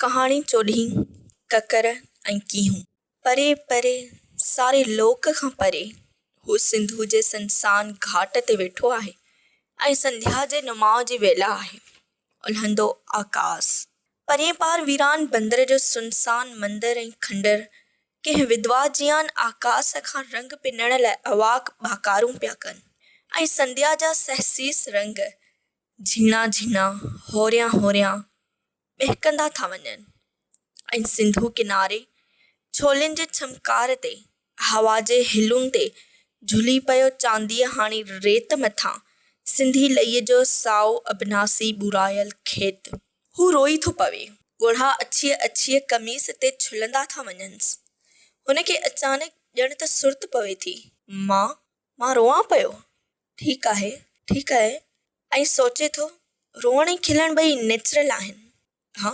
ڪهاڻي چوڏهين، ڪڪر ۽ ڪيهون. پري پري، ساري لوڪ کان پري، هو سنڌوء جي سنسان گهاٽ تي ويٺو آهي ۽ سنڌيا جي نماء جي ويلا آهي. الهندو آڪاس. پرئين پار ويران بندر جو سنسان مندر ۽ کنڊر ڪنهن ودوا جيان آڪاس کان رنگ پنڻ لاء اواڪ ٻاڪارون پيا ڪن ۽ سنڌيا جا سهسيس رنگ جهيڻا جهيڻا، هوريان هوريان ٻهڪندا ٿا وڃن ۽ سنڌو ڪناري ڇولين جي ڇمڪار تي، هوا جي هلون تي جهلي پيو چانديء هاڻي ريت مٿان سنڌي لئي جو سائو ابناسي ٻورايل کيت. هو روئي ٿو پوي. ڳوڙها اڇيء اڇيء قميص تي ڇلندا ٿا وڃنس. هن کي اچانڪ ڄڻ ته سرت پوي ٿي. مان؟ مان روئان پيو؟ ٺيڪ آهي، ٺيڪ آهي. ۽ سوچي ٿو، روئڻ ۽ کلڻ ٻئي نيچرل آهن. ها،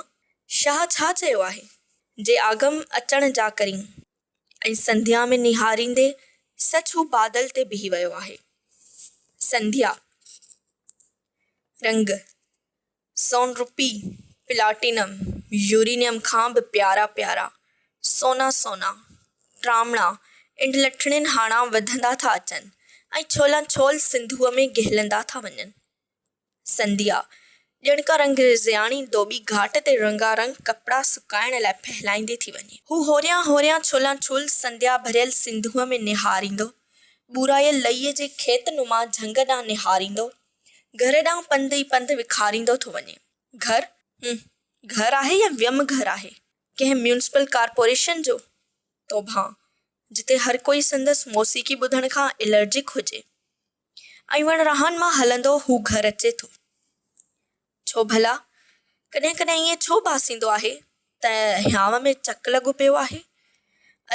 شاهه ڇا چيو آهي؟ جي آگم اچڻ جا ڪرين. ۽ سنڌيا ۾ نهاريندي سچ هو بادل تي بيهي ويو آهي. سنڌيا. رنگ. سون روپي، پلاٽينم، يورينيم کان به پيارا پيارا، سونا سونا، ٽامڻا انڊلٺڻين هاڻا وڌندا ٿا اچن ۽ ڇولان ڇول سنڌوء ۾ گهلندا ٿا وڃن. سنڌيا، ڄڻ ڪا رنگريزياڻي ڌوٻي گهاٽ تي رنگا رنگ ڪپڙا سڪائڻ لاء ڦهلائيندي ٿي وڃي. هو هوريان هوريان ڇولان ڇول سنڌيا ڀريل سنڌوء ۾ نهاريندو، ٻورايل لئيء جي کيت نما جهنگ ڏانهن نهاريندو، گهر ڏانهن پنڌ ئي پنڌ وکاريندو ٿو وڃي. گهر؟ هون، گهر آهي يا ويم گهر آهي؟ ڪنهن ميونسپل ڪارپوريشن جو؟ توبهان، جتي هر ڪوئي سندس موسيقي ٻڌڻ کان الرجڪ هجي. ۽ وڻراهن مان هلندو هو گهر اچي ٿو. ڇو ڀلا؟ ڪڏهن ڪڏهن ائين ڇو ڀاسيندو آهي ته هيانء ۾ چڪ لڳو پيو آهي؟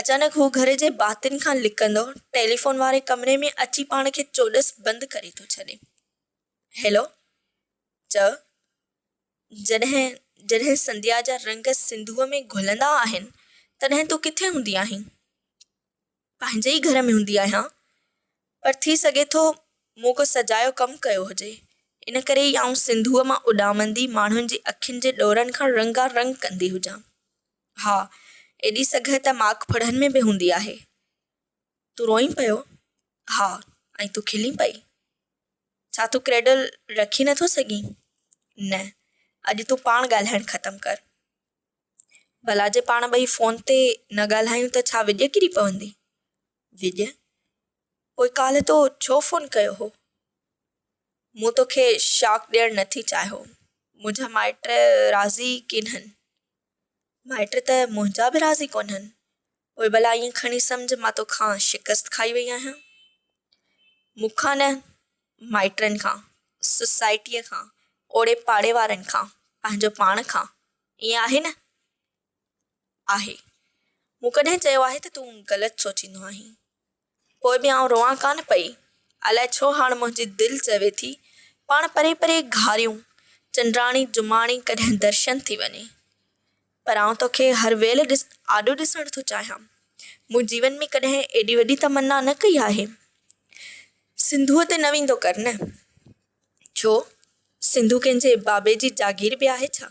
اچانڪ هو گهر جي ڀاتين کان لڪندو ٽيليفون واري ڪمري ۾ اچي پاڻ کي چوڏس بند ڪري ٿو ڇڏي. هيلو! چئه. جڏهن جڏهن سنڌيا جا رنگ سنڌوء ۾ گهلندا آهن، تڏهن تون ڪٿي هوندي آهين؟ پنهنجي ئي گهر ۾ هوندي آهيان، پر ٿي سگهي ٿو مون ڪو سجايو ڪم ڪيو هجي، ان ڪري ئي آئون سنڌوء مان اڏامندي ماڻهن جي اکين جي ڏورن کان رنگا رنگ ڪندي هجان. ها، ايڏي سگهه ته ماڪ ڦڙهن ۾ به هوندي آهي. تون روئين پيو؟ ها، ۽ تون کلين پئي؟ ڇا تون ڪريڊل رکي نٿو سگهين؟ نه، اڄ تون پاڻ ڳالهائڻ ختم ڪر. ڀلا جي پاڻ ٻئي فون تي نه ڳالهايون ته ڇا وڄ ڪري پوندي؟ وڄ؟ پوء ڪالهه تو ڇو فون ڪيو هو؟ مون توکي شاڪ ڏيڻ نٿي چاهيو. منهنجا مائٽ راضي ڪينهن. مائٽ ته منهنجا به راضي ڪونهن. پوء ڀلا ائين کڻي سمجهه مان توکان شڪست کائي وئي آهيان. مون کان نه، مائٽن کان، سوسائٽيء کان، اوڙي پاڙي وارن کان، پنهنجو پاڻ کان. ائين آهي نه؟ آهي. مون ڪڏهن چيو آهي ته تون غلط سوچيندو آهين؟ پوء به آئون روئان ڪانه پئي. الائي ڇو هاڻ منهنجي دل چوي ٿي، پاڻ پري پري گهاريون، چنڊراڻي جماڻي ڪڏهن درشن ٿي وڃي. پر آئون توکي هر ويل آڏو ڏسڻ ٿو چاهيان. مون جيون ۾ ڪڏهن ايڏي وڏي تمنا نه ڪئي آهي. سنڌوء تي نه ويندو ڪر نه. ڇو؟ سنڌو ڪنهن جي بابي جي جاگير به آهي ڇا؟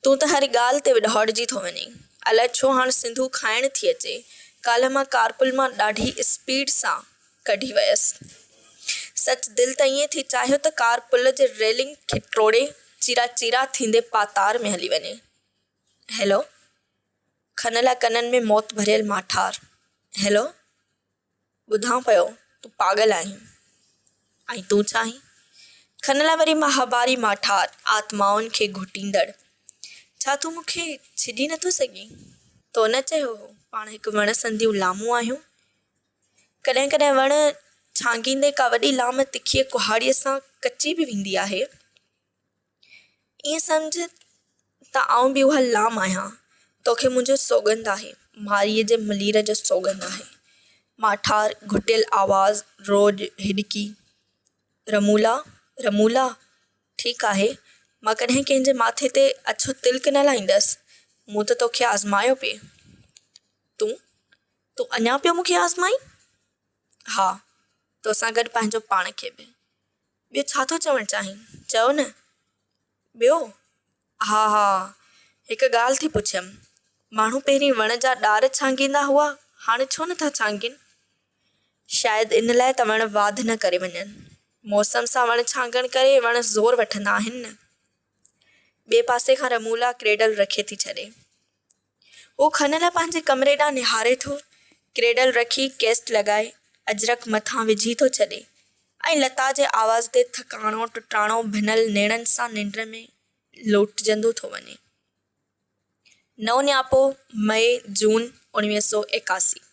تون ته هر ڳالهه تي وڏهاڙجي ٿو وڃين. الائي ڇو هاڻ سنڌو کائڻ ٿي اچي. ڪالهه مان ڪارپول مان ڏاڍي اسپيڊ سان ڪڍي ويس. سچ دل ته ائين ٿي چاهيو ته ڪار پل جي ريلنگ کي ٽوڙي چيرا چيرا ٿيندي پاتار ۾ هلي وڃي. هيلو! کن لاء ڪنن ۾ موت ڀريل ماٺار. هيلو! ٻڌان پيو تون پاڳل آهين ۽ تون ڇا آهين؟ کن لاء وري مهاڀاري ماٺار آتمائن کي گهٽيندڙ. ڇا تون مون کي ڇڏي نٿو سگهين؟ تو نه چيو هو پاڻ هڪ وڻ سنديون لامون آهيون؟ ڪڏهن ڪڏهن وڻ ڇانگيندي ڪا وڏي لام تکيء ڪهاڙيء سان ڪچي به ويندي آهي. ائين سمجهه ته آئون به اها لام آهيان. توکي منهنجو سوڳنڌ آهي. مارئيء جي ملير جو سوڳنڌ آهي. ماٺار، گهٽيل آواز، روڄ، هڏڪي. رمولا! رمولا! ٺيڪ آهي، مان ڪڏهن ڪنهن جي ماٿي تي اڇو تلڪ نه لائيندس. مون ته توکي آزمايو پئي. تون؟ تون اڃا پيو مون کي آزمائين؟ ها، توسان گڏ پنهنجو پاڻ کي به. ٻيو ڇا ٿو چوڻ چاهين؟ چئو نه. ٻيو؟ ها ها. هڪ ڳالهه ٿي پڇيم، ماڻهو پهرين وڻ جا ڏار ڇانگيندا هئا، هاڻي ڇو نٿا ڇانگين؟ شايد ان لاء ته وڻ واڌ نه ڪري وڃن. موسم سان وڻ ڇانگڻ ڪري وڻ زور وٺندا آهن نه. ٻئي پاسي کان رمولا ڪريڊل رکي ٿي ڇڏي. هو کن لاء پنهنجي ڪمري ڏانهن نهاري ٿو. ڪريڊل رکي ڪيسٽ لڳائي اجرڪ مٿان وجهي ٿو ڇڏي ۽ لتا جي آواز تي ٿڪاڻو ٽٽاڻو ڀنل نيڻن سان ننڊ ۾ لوٽجندو ٿو وڃي. نئون نياپو، مئي، جون، 1981.